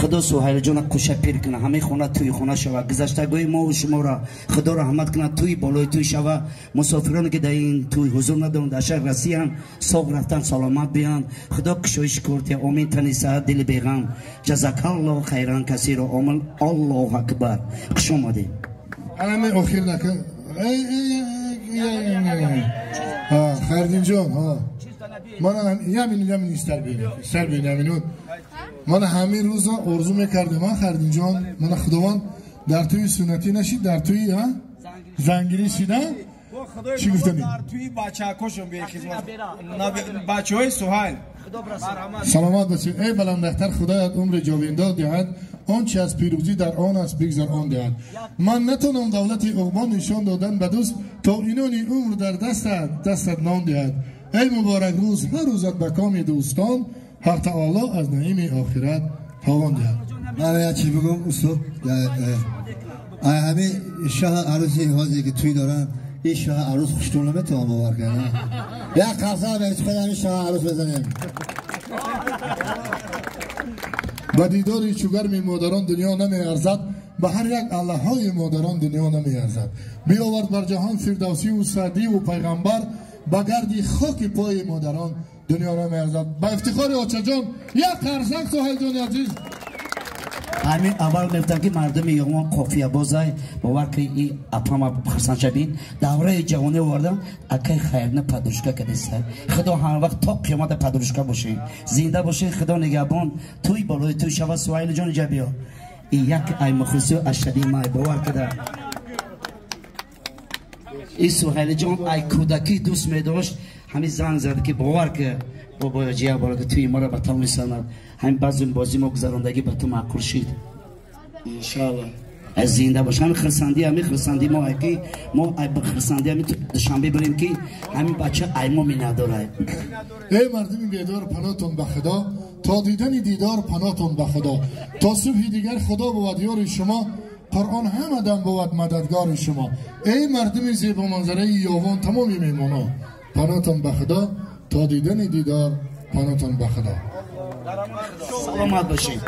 Худо Суҳайлҷона куша пир кунад, ҳамаи хона тӯи хона шава. Гузаштагои мо ва шуморо Худо раҳмат кунад, тӯи болои тӯй шава. Мусофироне ки дар ин тӯй ҳузур надоранд, дар шаҳр Россиян, соғ рафтан, саломат биёнд. Худо кушоиш куртия. Омин. Тани саҳат, дили беғам. Ҷазакаллоҳ хайран касиро. Омин. Аллоҳу акбар. Хуш омадед. Ҳамин охир нака. Хайрдинҷон, мана ямин истар бин яминут. Мана ҳамин рӯза орзу мекардем, Хайрдинҷон. Мана Худованд дар тӯи суннатӣ нашид, дар тӯи зангирӣ шида. Чӣ гуфтанӣ? Дар тӯи бачаҳакошон бехизмат. Бачаҳои Суҳайл. Саломат бошед. Эй баландахтар, Худоят умри ҷовидон диҳад. Он чи аз пирӯзӣ дар он аст, бигзор он диҳад. Ман натонам давлати уқбон нишон додан ба дӯст, то инони умр дар дастат нон диҳад. Эй муборак рӯз, ҳар рӯзат ба коми дӯстон, ҳақ таоло аз наими охират тавон диҳад. Ман як чиз бигӯм, устод, ҳамин шоҳ арӯси ҳозир ки тӯй доранд, ин шоҳ арӯс хуштон наметавон бовар кард. Як қарса ба худ ҳамин шоҳ арӯс бизанем. Ба дидори чугарми модарон дунё намеарзад, ба ҳар як аллаҳои модарон дунё намеарзад. Биёвард бар ҷаҳон фирдавсиву саъдиву пайғамбар, ба гарди хоки пои модарон дунё намеарзад. Ба ифтихори очаҷон як қарсак, Суҳайлҷони азиз. Ҳамин аввал мегуфтанд ки мардуми Ёвон қофиябозай, бовар ки и апама хурсанд шабин. Давраи ҷавонӣ овардам, акай Хайрна подружка кадеста. Худо ҳар вақт то қиёмата подружка бошед, зинда бошед. Худо нигаҳбон, тӯй болои тӯй шава. Суҳайлҷон, иҷа биё. И як ай мухлису ашади май, бовар када. И Суҳайлҷон ай кӯдакӣ дӯст медошт. Ҳамин занг зад ки бовар ки бобоё ҷия бора ки тӯи моро ба тамоми санад ҳамин баъзун бозӣ мо гузарондагӣ ба ту маъқул шид. Иншаллоҳ. Аз зинда бош. Ҳамин хурсандӣ, ҳамин хурсандӣ мо ки мо ай ба хурсандӣ ҳамин Душанбе бирем ки ҳамин бача ай мо миннатдорад. Эй мардуми бедор, панотон ба Худо, то дидани дидор панотон ба Худо, то субҳи дигар Худо бувад ёри шумо, Қуръон ҳама дам бувад мададгори шумо. Эй мардуми зебоманзараи Ёвон, тамоми меҳмонон, панотон ба Худо, то дидани дидор панотон ба Худо. Саломат бошед.